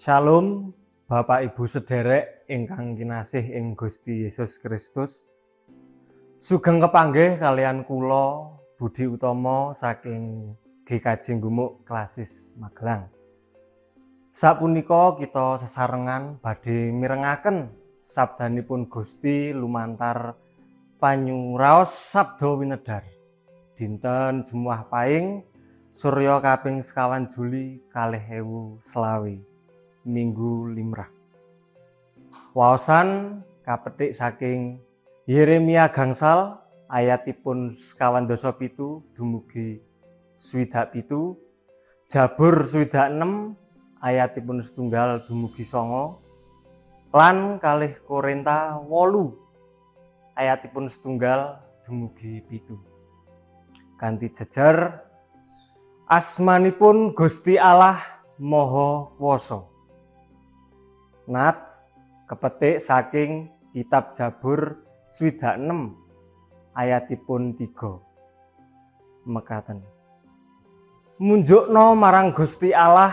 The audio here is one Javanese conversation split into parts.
Shalom, Bapak Ibu sederek ingkang kinasih ing Gusti Yesus Kristus. Sugeng kepanggih kaliyan kula, Budi Utomo, saking GKJ Gumuk Klasis Magelang. Sapunika kita sesarengan badhe mirengaken sabdanipun Gusti lumantar panyuraos Sabda Winedhar. Dinten Jemuah Paing, Surya kaping 29 Juli 2025, Minggu Limrah. Waosan kapetik saking Yeremia 5 ayatipun 97 dumugi 67, Jabur 66 ayatipun 1 dumugi 9, lan 2 Korinta 8 ayatipun 1 dumugi 7. Kanthi jejer, asmanipun Gusti Allah Maha Kuwasa. Nats kepetik saking kitab Jabur 66 ayatipun 3. Mekaten. Munjukna marang Gusti Allah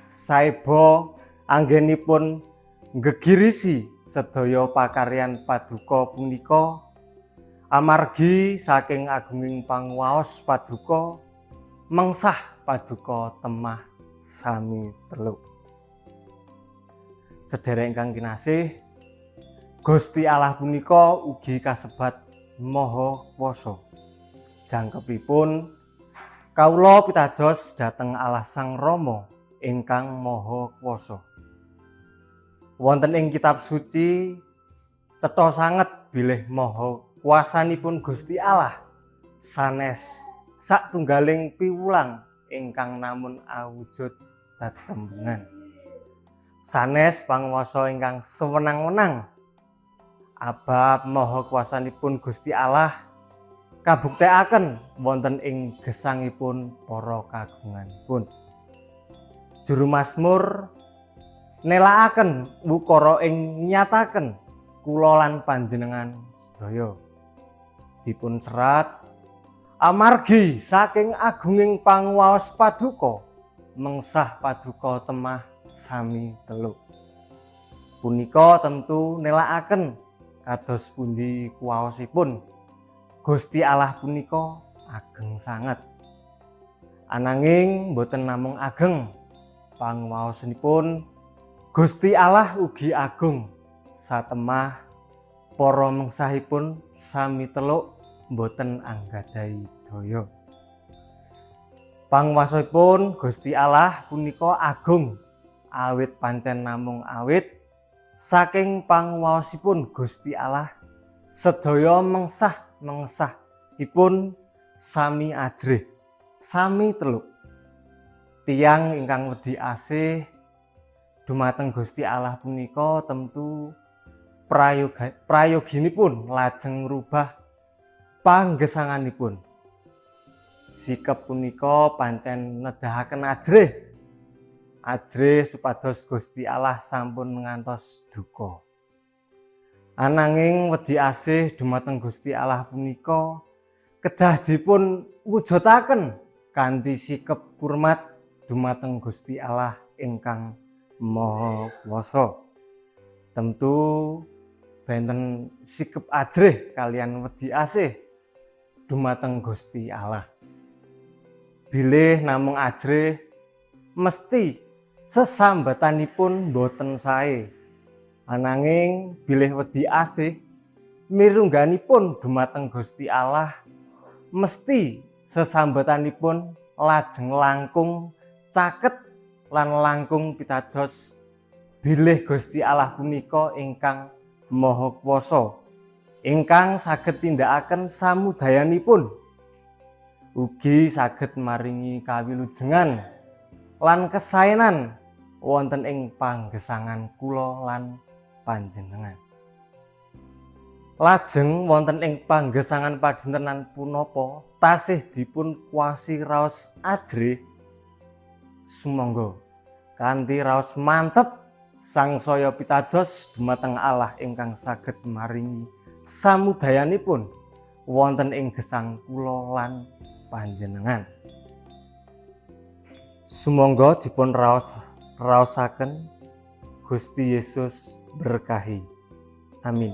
saeba anggenipun nggegirisi sedaya pakaryan paduka punika, amargi saking agunging panguwaos paduka mengsah paduka temah sami teluk. Sederek ingkang kinasih, Gusti Allah punika ugi kasebat Maha Kuwasa. Jangkepipun kawula pitados dhateng Allah Sang Rama ingkang Maha Kuwasa. Wonten ing kitab suci cetha sanget bilih maha kuwasanipun Gusti Allah sanes satunggaling piwulang ingkang namun awujud tetembungan. Sanes panguwasa ingkang sewenang-wenang. Abab maha kuwasanipun Gusti Allah kabuktekaken wonten ing gesangipun para kagunganipun. Juru Mazmur nelakaken wukara ing nyataken kula lan panjenengan sedaya. Dipun serat, amargi saking agunging panguwaos paduka mengsah paduka temah sami teluk. Punika tentu nelakaken kados pundi kuwaosipun Gusti Allah punika ageng sanget. Ananging boten namung ageng, panguwaosanipun Gusti Allah ugi agung satemah para mengsahipun sami teluk boten anggadhahi daya. Panguwaosipun Gusti Allah punika agung awit pancen namung awit saking panguwaosipun Gusti Allah sedaya mengsah-mengsahipun sami ajrih, sami teluk. Tiyang ingkang wedi asih dumateng Gusti Allah punika tentu prayoginipun lajeng ngrubah panggesanganipun. Sikep punika pancen nedahaken ajrih. Ajrih supados Gusti Allah sampun ngantos duka. Ananging wedi asih dumateng Gusti Allah punika kedah dipun wujudaken kanthi sikep kurmat dumateng Gusti Allah ingkang Maha Kuwasa. Tentu benten sikep ajrih kaliyan wedi asih dumateng Gusti Allah. Bilih namung ajrih, mesti sesambetanipun boten sae. Ananging bilih wedi asih mirungganipun dumateng Gusti Allah, mesti sesambetanipun lajeng langkung caket lan langkung pitados bilih Gusti Allah punika ingkang Maha Kuwasa, ingkang saged tindakaken samudayanipun, ugi saged maringi kawilujengan lan kesaenan wonten ing panggesangan kula lan panjenengan. Lajeng wonten ing panggesangan padintenan punapa tasih dipun kuasi raos ajrih? Sumangga kanthi raos mantep sangsaya pitados dumateng Allah ingkang saged maringi samudayanipun wonten ing gesang kula lan panjenengan. Sumangga dipun raos raosaken. Gusti Yesus berkahi. Amin.